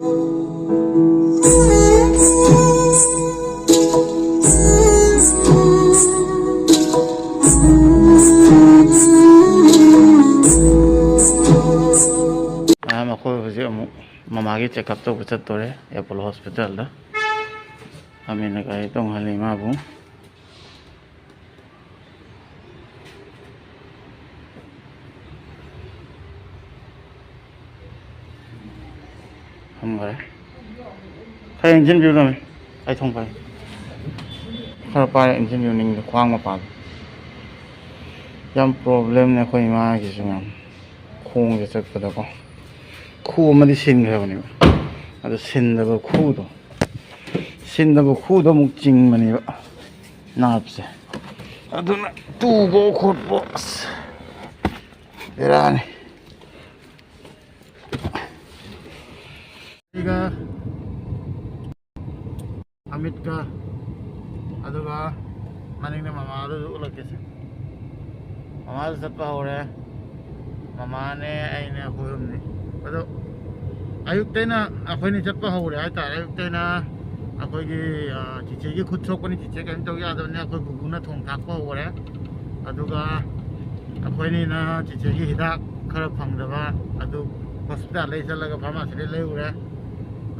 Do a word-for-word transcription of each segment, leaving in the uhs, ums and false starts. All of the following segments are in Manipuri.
ꯑꯥ, ꯃꯈꯣꯏ ꯍꯧꯖꯤꯛ ꯑꯃꯨꯛ ꯃꯃꯥꯒꯤ ꯆꯦꯛꯑꯞ ꯇꯧꯕ ꯆꯠꯇꯣꯔꯦ ꯑꯦꯄꯣꯂꯣ ꯍꯣꯁꯄꯤꯇꯥꯜꯗ꯫ ꯐꯝꯃꯤꯟꯅ ꯒꯥꯔꯤ ꯇꯣꯡꯍꯜꯂꯤ ꯃꯥꯕꯨ꯫ ꯐꯝꯈꯔꯦ꯫ ꯈꯔ ꯏꯟꯁꯤꯟꯕꯤꯌꯨ ꯇꯝꯃꯦ꯫ ꯑꯩ ꯊꯣꯡ ꯐꯔꯦ꯫ ꯈꯔ ꯄꯥꯏꯔ ꯏꯟꯁꯤꯟꯕꯤꯌꯨ ꯅꯤꯡꯗꯣ, ꯈ꯭ꯋꯥꯡ ꯃꯄꯥꯗꯣ꯫ ꯌꯥꯝ ꯄ꯭ꯔꯣꯕ꯭ꯂꯦꯝꯅꯦ ꯑꯩꯈꯣꯏ ꯏꯃꯥꯒꯤꯁꯨ ꯃꯌꯥꯝ꯫ ꯈꯣꯡꯁꯦ ꯆꯠꯄꯗꯀꯣ꯫ ꯈꯨ ꯑꯃꯗꯤ ꯁꯤꯟꯈ꯭ꯔꯕꯅꯦꯕ꯫ ꯑꯗꯣ ꯁꯤꯟꯗꯕ ꯈꯨꯗꯣ꯫ ꯁꯤꯟꯗꯕ ꯈꯨꯗꯣ ꯑꯃꯨꯛ ꯆꯤꯡꯕꯅꯦꯕ꯫ ꯅꯥꯞꯁꯦ꯫ ꯑꯗꯨꯅ ꯇꯨꯕ ꯈꯣꯠꯄ ꯑꯁ ꯕꯦꯔꯥꯅꯤ꯫ ꯑꯩꯒ ꯑꯃꯤꯠꯀ ꯑꯗꯨꯒ ꯃꯅꯤꯡꯗ ꯃꯃꯥꯗꯨꯁꯨ ꯎꯠꯂꯛꯀꯦꯁꯦ꯫ ꯃꯃꯥꯁꯨ ꯆꯠꯄ ꯍꯧꯔꯦ꯫ ꯃꯃꯥꯅꯦ ꯑꯩꯅꯦ ꯑꯩꯈꯣꯏ ꯑꯍꯨꯝꯅꯤ꯫ ꯑꯗꯣ ꯑꯌꯨꯛꯇꯩꯅ ꯑꯩꯈꯣꯏꯅꯤ ꯆꯠꯄ ꯍꯧꯔꯦ ꯍꯥꯏꯇꯥꯔꯦ꯫ ꯑꯌꯨꯛꯇꯩꯅ ꯑꯩꯈꯣꯏꯒꯤ, ꯑ, ꯆꯤꯆꯦꯒꯤ ꯈꯨꯠ ꯁꯣꯛꯄꯅꯤ, ꯆꯤꯆꯦ ꯀꯔꯤꯝ ꯇꯧ ꯌꯥꯗꯕꯅꯤ꯫ ꯑꯩꯈꯣꯏ ꯒꯨꯒꯨꯅ ꯊꯣꯡ ꯊꯥꯛꯄ ꯍꯧꯔꯦ꯫ ꯑꯗꯨꯒ ꯑꯩꯈꯣꯏꯅꯤꯅ ꯆꯤꯆꯦꯒꯤ ꯍꯤꯗꯥꯛ ꯈꯔ ꯐꯪꯗꯕ ꯑꯗꯨ ꯍꯣꯁꯄꯤꯇꯥꯜꯗꯩ ꯆꯠꯂꯒ ꯐꯥꯔꯃꯥꯁꯤꯗꯩ ꯂꯩꯔꯨꯔꯦ꯫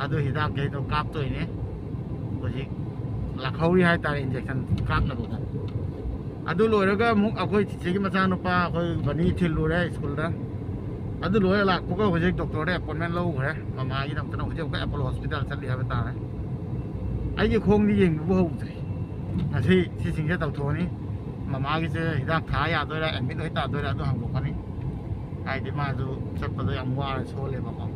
ꯑꯗꯨ ꯍꯤꯗꯥꯛꯈꯩꯗꯣ ꯀꯥꯞꯇꯣꯏꯅꯦ꯫ ꯍꯧꯖꯤꯛ ꯂꯥꯛꯍꯧꯔꯤ ꯍꯥꯏꯇꯥꯔꯦ, ꯏꯟꯖꯦꯛꯁꯟ ꯀꯥꯞꯅꯕꯀꯣ꯫ ꯑꯗꯨ ꯂꯣꯏꯔꯒ ꯑꯃꯨꯛ ꯑꯩꯈꯣꯏ ꯆꯤꯆꯦꯒꯤ ꯃꯆꯥꯅꯨꯄꯥ ꯑꯩꯈꯣꯏ ꯕꯅꯤ ꯊꯤꯜꯂꯨꯔꯦ ꯁ꯭ꯀꯨꯜꯗ꯫ ꯑꯗꯨ ꯂꯣꯏꯔ ꯂꯥꯛꯄꯒ ꯍꯧꯖꯤꯛ ꯗꯣꯛꯇꯔꯗ ꯑꯦꯄꯣꯏꯟꯃꯦꯟ ꯂꯧꯈ꯭ꯔꯦ꯫ ꯃꯃꯥꯒꯤꯗꯃꯛꯇꯅ ꯍꯧꯖꯤꯛ ꯑꯃꯨꯛꯀ ꯑꯦꯄꯣꯂꯣ ꯍꯣꯁꯄꯤꯇꯥꯜ ꯆꯠꯂꯤ ꯍꯥꯏꯕ ꯇꯥꯔꯦ꯫ ꯑꯩꯒꯤ ꯈꯣꯡꯗꯤ ꯌꯦꯡꯕꯕꯨ ꯍꯧꯗ꯭ꯔꯤ꯫ ꯉꯁꯤ ꯁꯤꯁꯤꯡꯁꯦ ꯇꯧꯊꯣꯛꯑꯅꯤ꯫ ꯃꯃꯥꯒꯤꯁꯦ ꯍꯤꯗꯥꯛ ꯊꯥ ꯌꯥꯗꯣꯏꯔꯥ, ꯑꯦꯗꯃꯤꯠ ꯑꯣꯏ ꯇꯥꯗꯣꯏꯔꯥ, ꯑꯗꯨ ꯍꯪꯗꯣꯛꯀꯅꯤ꯫ ꯍꯥꯏꯗꯤ ꯃꯥꯁꯨ ꯆꯠꯄꯗꯣ ꯌꯥꯝ ꯋꯥꯔ ꯁꯣꯜꯂꯦꯕꯀꯣ꯫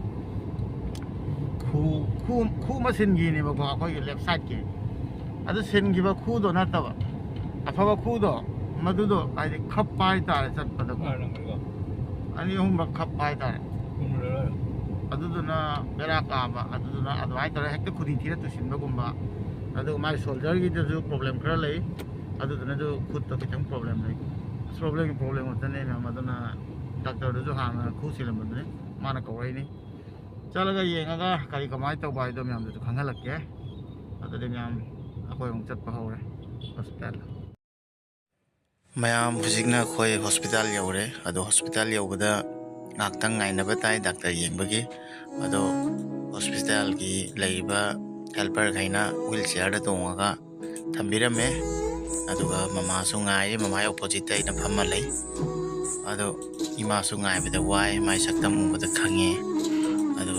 ꯈꯨ, ꯈꯨ, ꯈꯨ ꯑꯃ ꯁꯤꯟꯈꯤꯅꯦꯕꯀꯣ, ꯑꯩꯈꯣꯏꯒꯤ ꯂꯦꯐ ꯁꯥꯏꯠꯀꯤ꯫ ꯑꯗꯨ ꯁꯤꯟꯈꯤꯕ ꯈꯨꯗꯣ ꯅꯠꯇꯕ, ꯑꯐꯕ ꯈꯨꯗꯣ, ꯃꯗꯨꯗꯣ ꯍꯥꯏꯗꯤ ꯈꯞꯄ ꯍꯥꯏꯇꯥꯔꯦ ꯆꯠꯄꯗꯀꯣ꯫ ꯑꯥ, ꯅꯪꯒꯤꯗꯣ꯫ ꯑꯅꯤ ꯑꯍꯨꯝꯔꯛ ꯈꯞꯄ ꯍꯥꯏꯇꯥꯔꯦ꯫ ꯈꯨꯝꯃꯨꯔꯔꯣꯏ꯫ ꯑꯗꯨꯗꯨꯅ ꯕꯦꯔꯥ ꯀꯥꯕ, ꯑꯗꯨꯗꯨꯅ ꯑꯗꯨꯃꯥꯏꯅ ꯇꯧꯔꯒ ꯍꯦꯛꯇ ꯈꯨꯗꯤ ꯊꯤꯔ ꯇꯨꯁꯤꯟꯕꯒꯨꯝꯕ꯫ ꯑꯗꯨꯒ ꯃꯥꯒꯤ ꯁꯣꯜꯗꯔꯒꯤꯗꯁꯨ ꯄ꯭ꯔꯣꯕ꯭ꯂꯦꯝ ꯈꯔ ꯂꯩ, ꯑꯗꯨꯗꯨꯅꯁꯨ ꯈꯨꯠꯇ ꯈꯤꯇꯪ ꯄ꯭ꯔꯣꯕ꯭ꯂꯦꯝ ꯂꯩ꯫ ꯑꯁ, ꯄ꯭ꯔꯣꯕ꯭ꯂꯦꯝꯒꯤ ꯄ꯭ꯔꯣꯕ꯭ꯂꯦꯝ ꯉꯥꯛꯇꯅꯦ ꯃꯌꯥꯝ꯫ ꯑꯗꯨꯅ ꯗꯥꯛꯇꯔꯗꯨꯁꯨ ꯍꯥꯟꯅ ꯈꯨ ꯁꯤꯜꯂꯝꯕꯗꯨꯅꯤ, ꯃꯥꯅ ꯀꯧꯔꯛꯏꯅꯤ꯫ ꯆꯠꯂꯒ ꯌꯦꯡꯉꯒ ꯀꯔꯤ ꯀꯃꯥꯏꯅ ꯇꯧꯕ ꯍꯥꯏꯗꯣ ꯃꯌꯥꯝꯗꯁꯨ ꯈꯪꯍꯜꯂꯛꯀꯦ꯫ ꯑꯗꯨꯗꯤ ꯃꯌꯥꯝ, ꯑꯩꯈꯣꯏ ꯑꯃꯨꯛ ꯆꯠꯄ ꯍꯧꯔꯦ ꯍꯣꯁꯄꯤꯇꯥꯜ꯫ ꯃꯌꯥꯝ, ꯍꯧꯖꯤꯛꯅ ꯑꯩꯈꯣꯏ ꯍꯣꯁꯄꯤꯇꯥꯜ ꯌꯧꯔꯦ꯫ ꯑꯗꯣ ꯍꯣꯁꯄꯤꯇꯥꯜ ꯌꯧꯕꯗ ꯉꯥꯏꯍꯥꯛꯇꯪ ꯉꯥꯏꯅꯕ ꯇꯥꯏ ꯗꯥꯛꯇꯔ ꯌꯦꯡꯕꯒꯤ꯫ ꯑꯗꯣ ꯍꯣꯁꯄꯤꯇꯥꯜꯒꯤ ꯂꯩꯔꯤꯕ ꯍꯦꯜꯄꯔꯈꯩꯅ ꯋꯤꯜ ꯆꯤꯌꯔꯗ ꯇꯣꯡꯉꯒ ꯊꯝꯕꯤꯔꯝꯃꯦ꯫ ꯑꯗꯨꯒ ꯃꯃꯥꯁꯨ ꯉꯥꯏꯔꯤ, ꯃꯃꯥꯒꯤ ꯑꯣꯄꯣꯖꯤꯠꯇ ꯑꯩꯅ ꯐꯝꯃ ꯂꯩ꯫ ꯑꯗꯣ ꯏꯃꯥꯁꯨ ꯉꯥꯏꯕꯗ ꯋꯥꯏ, ꯃꯥꯏ ꯁꯛꯇꯝ ꯎꯕꯗ ꯈꯪꯉꯦ꯫ ꯑꯗꯣ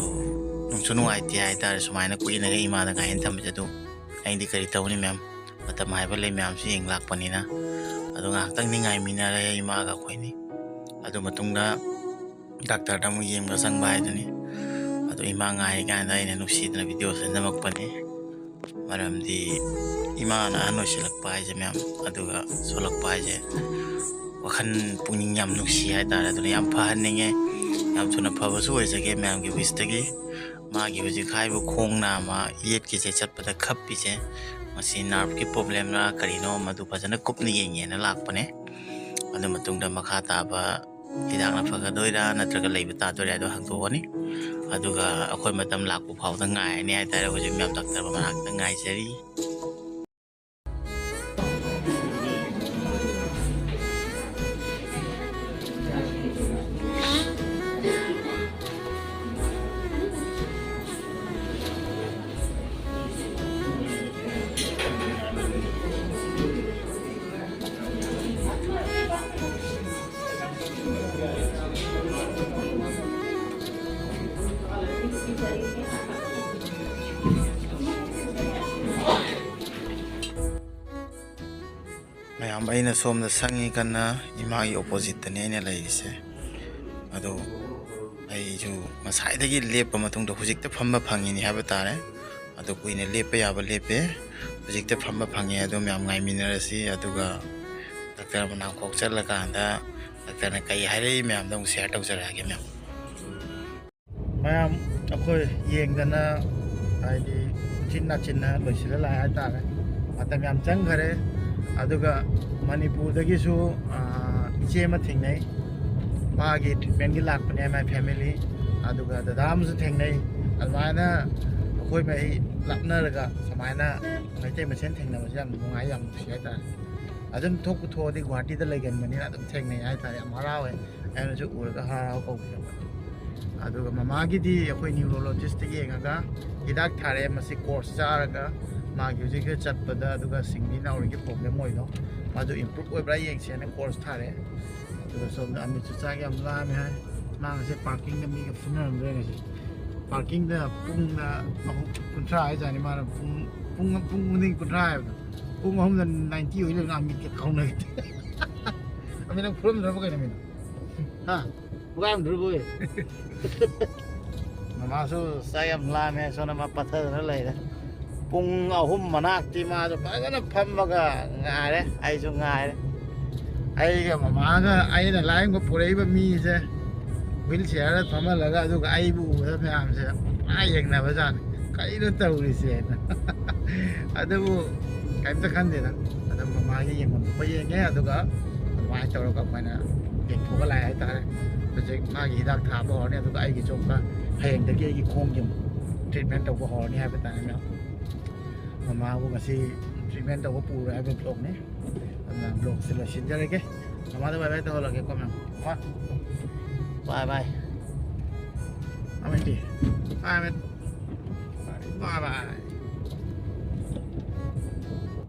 ꯅꯨꯡꯁꯨ ꯅꯨꯡꯉꯥꯏꯇꯦ ꯍꯥꯏꯇꯥꯔꯦ, ꯁꯨꯃꯥꯏꯅ ꯀꯨꯏꯅꯒ ꯏꯃꯥꯗ ꯉꯥꯏꯍꯟ ꯊꯝꯕꯁꯦ꯫ ꯑꯗꯣ ꯑꯩꯗꯤ ꯀꯔꯤ ꯇꯧꯅꯤ ꯃꯦꯝ, ꯃꯇꯝ ꯍꯥꯏꯕ ꯂꯩ, ꯃꯌꯥꯝꯁꯨ ꯌꯦꯡ ꯂꯥꯛꯄꯅꯤꯅ꯫ ꯑꯗꯣ ꯉꯥꯏꯍꯥꯛꯇꯪꯗꯤ ꯉꯥꯏꯃꯤꯟꯅꯔꯦ ꯏꯃꯥꯒ ꯑꯩꯈꯣꯏꯅꯤ꯫ ꯑꯗꯨ ꯃꯇꯨꯡꯗ ꯗꯥꯛꯇꯔꯗ ꯑꯃꯨꯛ ꯌꯦꯡꯕ ꯆꯪꯕ ꯍꯥꯏꯗꯨꯅꯤ꯫ ꯑꯗꯣ ꯏꯃꯥ ꯉꯥꯏꯔꯤꯀꯥꯟꯗ ꯑꯩꯅ ꯅꯨꯡꯁꯤꯗꯅ ꯚꯤꯗꯤꯑꯣꯁꯦ ꯅꯝꯃꯛꯄꯅꯤ꯫ ꯃꯔꯝꯗꯤ ꯏꯃꯥꯅ ꯑꯍꯟ ꯑꯣꯏꯁꯤꯜꯂꯛꯄ ꯍꯥꯏꯁꯦ ꯃꯌꯥꯝ, ꯑꯗꯨꯒ ꯁꯣꯜꯂꯛꯄ ꯍꯥꯏꯁꯦ, ꯋꯥꯈꯜ ꯄꯨꯛꯅꯤꯡ ꯌꯥꯝ ꯅꯨꯡꯁꯤ ꯍꯥꯏꯇꯥꯔꯦ꯫ ꯑꯗꯨꯅ ꯌꯥꯝ ꯐꯍꯟꯅꯤꯡꯉꯦ, ꯌꯥꯝ ꯊꯨꯅ ꯐꯕꯁꯨ ꯑꯣꯏꯖꯒꯦ ꯃꯌꯥꯝꯒꯤ ꯋꯤꯁꯇꯒꯤ꯫ ꯃꯥꯒꯤ ꯍꯧꯖꯤꯛ ꯍꯥꯏꯔꯤꯕ ꯈꯣꯡ ꯅꯥꯝꯃ ꯌꯦꯠꯀꯤꯁꯦ ꯆꯠꯄꯗ ꯈꯞꯄꯤꯁꯦ, ꯃꯁꯤ ꯅꯥꯔꯚꯀꯤ ꯄ꯭ꯔꯣꯕ꯭ꯂꯦꯝꯔ ꯀꯔꯤꯅꯣ, ꯃꯗꯨ ꯐꯖꯅ ꯀꯨꯞꯅ ꯌꯦꯡꯒꯦꯅ ꯂꯥꯛꯄꯅꯦ꯫ ꯑꯗꯨ ꯃꯇꯨꯡꯗ ꯃꯈꯥ ꯇꯥꯕ ꯍꯤꯗꯥꯛꯅ ꯐꯒꯗꯣꯏꯔꯥ ꯅꯠꯇ꯭ꯔꯒ ꯂꯩꯕ ꯇꯥꯗꯣꯏꯔꯥ ꯍꯥꯏꯗꯣ ꯍꯪꯗꯣꯛꯑꯅꯤ꯫ ꯑꯗꯨꯒ ꯑꯩꯈꯣꯏ ꯃꯇꯝ ꯂꯥꯛꯄ ꯐꯥꯎꯗ ꯉꯥꯏꯔꯅꯤ ꯍꯥꯏꯇꯥꯔꯦ꯫ ꯍꯧꯖꯤꯛ ꯃꯌꯥꯝ ꯗꯥꯛꯇꯔ ꯃꯅꯥꯛꯇ ꯉꯥꯏꯖꯔꯤ꯫ ꯃꯌꯥꯝ, ꯑꯩꯅ ꯁꯣꯝꯗ ꯁꯪꯉꯤ ꯀꯟꯅ, ꯏꯃꯥꯒꯤ ꯑꯣꯄꯣꯖꯤꯠꯇꯅꯤ ꯑꯩꯅ ꯂꯩꯔꯤꯁꯦ꯫ ꯑꯗꯣ ꯑꯩꯁꯨ ꯉꯁꯥꯏꯗꯒꯤ ꯂꯦꯞꯄ ꯃꯇꯨꯡꯗ ꯍꯧꯖꯤꯛꯇ ꯐꯝꯕ ꯐꯪꯉꯤꯅꯤ ꯍꯥꯏꯕ ꯇꯥꯔꯦ꯫ ꯑꯗꯣ ꯀꯨꯏꯅ ꯂꯦꯞꯄ ꯌꯥꯕ ꯂꯦꯞꯄꯦ, ꯍꯧꯖꯤꯛꯇ ꯐꯝꯕ ꯐꯪꯉꯦ꯫ ꯑꯗꯣ ꯃꯌꯥꯝ ꯉꯥꯏꯃꯤꯟꯅꯔꯁꯤ, ꯑꯗꯨꯒ ꯗꯥꯛꯇꯔ ꯃꯅꯥꯛꯐꯥꯎ ꯆꯠꯂꯀꯥꯟꯗ ꯗꯥꯛꯇꯔꯅ ꯀꯩ ꯍꯥꯏꯔꯛꯏ ꯃꯌꯥꯝꯗꯣ ꯑꯃꯨꯛ ꯁꯤꯌꯔ ꯇꯧꯖꯔꯛꯑꯒꯦ ꯃꯌꯥꯝ꯫ ꯃꯌꯥꯝ, ꯑꯩꯈꯣꯏ ꯌꯦꯡꯗꯅ, ꯍꯥꯏꯗꯤ ꯎꯆꯤꯟ ꯅꯥꯆꯤꯟꯅ ꯂꯣꯏꯁꯤꯜꯂ ꯂꯥꯛꯑꯦ ꯍꯥꯏꯇꯥꯔꯦ꯫ ꯃꯇꯝ ꯌꯥꯝ ꯆꯪꯈꯔꯦ꯫ ꯑꯗꯨꯒ ꯃꯅꯤꯄꯨꯔꯗꯒꯤꯁꯨ, ꯑꯥ, ꯏꯆꯦ ꯑꯃ ꯊꯦꯡꯅꯩ, ꯃꯥꯒꯤ ꯇ꯭ꯔꯤꯠꯃꯦꯟꯒꯤ ꯂꯥꯛꯄꯅꯦ, ꯃꯥꯏ ꯐꯦꯃꯤꯂꯤ꯫ ꯑꯗꯨꯒ ꯗꯗꯥ ꯑꯃꯁꯨ ꯊꯦꯡꯅꯩ꯫ ꯑꯗꯨꯃꯥꯏꯅ ꯑꯩꯈꯣꯏ ꯃꯩ ꯂꯥꯞꯅꯔꯒ ꯁꯨꯃꯥꯏꯅ ꯃꯩꯇꯩ ꯃꯁꯦꯟ ꯊꯦꯡꯅꯕꯁꯦ ꯌꯥꯝ ꯅꯨꯡꯉꯥꯏ, ꯌꯥꯝ ꯅꯨꯡꯁꯤ ꯍꯥꯏꯇꯥꯔꯦ꯫ ꯑꯗꯨꯝ ꯊꯣꯛꯄꯨ ꯊꯣꯛꯑꯗꯤ ꯒꯨꯍꯥꯇꯤꯗ ꯂꯩꯒꯟꯕꯅꯤꯅ ꯑꯗꯨꯝ ꯊꯦꯡꯅꯩ ꯍꯥꯏꯇꯥꯔꯦ꯫ ꯌꯥꯝ ꯍꯔꯥꯎꯋꯦ꯫ ꯑꯩꯅꯁꯨ ꯎꯔꯒ ꯍꯔꯥꯎ ꯍꯔꯥꯎ ꯀꯧꯕꯤꯔꯛꯄ꯫ ꯑꯗꯨꯒ ꯃꯃꯥꯒꯤꯗꯤ ꯑꯩꯈꯣꯏ ꯅ꯭ꯌꯨꯔꯣꯂꯣꯖꯤꯁꯇ ꯌꯦꯡꯉꯒ ꯍꯤꯗꯥꯛ ꯊꯥꯔꯛꯑꯦ꯫ ꯃꯁꯤ ꯀꯣꯔꯁ ꯆꯥꯔꯒ ꯃꯥꯒꯤ ꯍꯧꯖꯤꯛ ꯆꯠꯄꯗ ꯑꯗꯨꯒ ꯁꯤꯡꯂꯤ ꯅꯥꯎꯔꯤꯒꯤ ꯄ꯭ꯔꯣꯕ꯭ꯂꯦꯝ ꯑꯣꯏꯗꯣ ꯃꯥꯗꯣ ꯏꯝꯄ꯭ꯔꯨꯞ ꯑꯣꯏꯕ꯭ꯔꯥ ꯌꯦꯡꯁꯦꯅ ꯀꯣꯔꯁ ꯊꯥꯔꯛꯑꯦ꯫ ꯑꯗꯨꯒ ꯁꯣꯝꯗ ꯑꯃꯤꯠꯁꯨ ꯆꯥꯛ ꯌꯥꯝ ꯂꯥꯝꯃꯦ ꯍꯥꯏ꯫ ꯃꯥ ꯉꯁꯤ ꯄꯥꯔꯀꯤꯡꯗ ꯃꯤꯒ ꯐꯨꯅꯔꯝꯗ꯭ꯔꯦ ꯉꯁꯤ꯫ ꯄꯥꯔꯀꯤꯡꯗ ꯄꯨꯡꯅ ꯑꯍꯨꯝ ꯀꯨꯟꯊ꯭ꯔꯥ ꯍꯥꯏꯖꯥꯠꯅꯤ꯫ ꯃꯥꯅ ꯄꯨꯡ ꯄꯨꯡ ꯄꯨꯡ ꯈꯨꯗꯤꯡ ꯀꯨꯟꯊ꯭ꯔꯥ ꯍꯥꯏꯕꯗꯣ, ꯄꯨꯡ ꯑꯍꯨꯝꯗ ꯅꯥꯏꯟꯇꯤ ꯑꯣꯏ ꯂꯩꯕꯅ ꯑꯃꯤꯠꯀ ꯀꯥꯎꯅꯈꯤꯗꯦ꯫ ꯑꯃꯤꯠ ꯅꯪ ꯐꯨꯔꯝꯗ꯭ꯔꯕ ꯀꯩꯅꯣ ꯃꯤꯅꯣ? ꯍꯥ? ꯐꯨꯒꯥꯏꯔꯝꯗ꯭ꯔꯕꯣꯏ? ꯃꯃꯥꯁꯨ ꯆꯥꯛ ꯌꯥꯝ ꯂꯥꯝꯃꯦ, ꯁꯣꯝꯗ ꯃꯥ ꯄꯠꯊꯗꯅ ꯂꯩꯔꯦ꯫ ꯄꯨꯡ ꯑꯍꯨꯝ ꯃꯅꯥꯛꯇꯤ ꯃꯥꯁꯨ ꯐꯖꯅ ꯐꯝꯃꯒ ꯉꯥꯏꯔꯦ, ꯑꯩꯁꯨ ꯉꯥꯏꯔꯦ꯫ ꯑꯩꯒ ꯃꯃꯥꯒ ꯑꯩꯅ ꯂꯥꯏꯌꯦꯡꯕ ꯄꯨꯔꯛꯏꯕ ꯃꯤꯁꯦ ꯋꯤꯜ ꯆꯤꯌꯔꯗ ꯐꯝꯍꯜꯂꯒ, ꯑꯗꯨꯒ ꯑꯩꯕꯨ ꯎꯕꯗ ꯃꯌꯥꯝꯁꯦ ꯄꯨꯔꯥ ꯌꯦꯡꯅꯕꯖꯥꯠꯅꯤ, "ꯀꯩꯅꯣ ꯇꯧꯔꯤꯁꯦꯅ?" ꯑꯗꯨꯕꯨ ꯀꯩꯝꯇ ꯈꯟꯗꯦꯗ꯫ ꯑꯗꯨꯝ ꯃꯃꯥꯒꯤ ꯌꯦꯡꯐꯝ ꯊꯣꯛꯄ ꯌꯦꯡꯉꯦ, ꯑꯗꯨꯒ ꯑꯗꯨꯃꯥꯏꯅ ꯇꯧꯔꯒ ꯑꯩꯈꯣꯏꯅ ꯌꯦꯡꯊꯣꯛꯑ ꯂꯥꯛꯑꯦ ꯍꯥꯏꯇꯥꯔꯦ꯫ ꯍꯧꯖꯤꯛ ꯃꯥꯒꯤ ꯍꯤꯗꯥꯛ ꯊꯥꯕ ꯍꯧꯔꯅꯤ, ꯑꯗꯨꯒ ꯑꯩꯒꯤꯁꯨ ꯑꯃꯨꯛꯀ ꯍꯌꯦꯡꯗꯒꯤ ꯑꯩꯒꯤ ꯈꯣꯡꯒꯤ ꯑꯃꯨꯛ ꯇ꯭ꯔꯤꯠꯃꯦꯟ ꯇꯧꯕ ꯍꯧꯔꯅꯤ ꯍꯥꯏꯕ ꯇꯥꯔꯦ, ꯃꯌꯥꯝ꯫ ꯃꯃꯥꯕꯨ ꯉꯁꯤ ꯇ꯭ꯔꯤꯠꯃꯦꯟ ꯇꯧꯕ ꯄꯨꯔꯣꯏ ꯍꯥꯏꯕ ꯕ꯭ꯂꯣꯛꯅꯤ꯫ ꯑꯗꯨꯅ ꯕ꯭ꯂꯣꯛꯁꯦ ꯂꯣꯏꯁꯤꯟꯖꯔꯒꯦ꯫ ꯃꯃꯥꯗ ꯕꯥꯏ ꯕꯥꯏ ꯇꯧꯍꯜꯂꯒꯦꯀꯣ, ꯃꯌꯥꯝ꯫ ꯀꯣ? ꯕꯥꯏ ꯕꯥꯏ꯫ ꯑꯃꯦꯟꯗꯤ꯫ ꯕꯥꯏ ꯕꯥꯏ꯫ ꯕꯥꯏ ꯕꯥꯏ꯫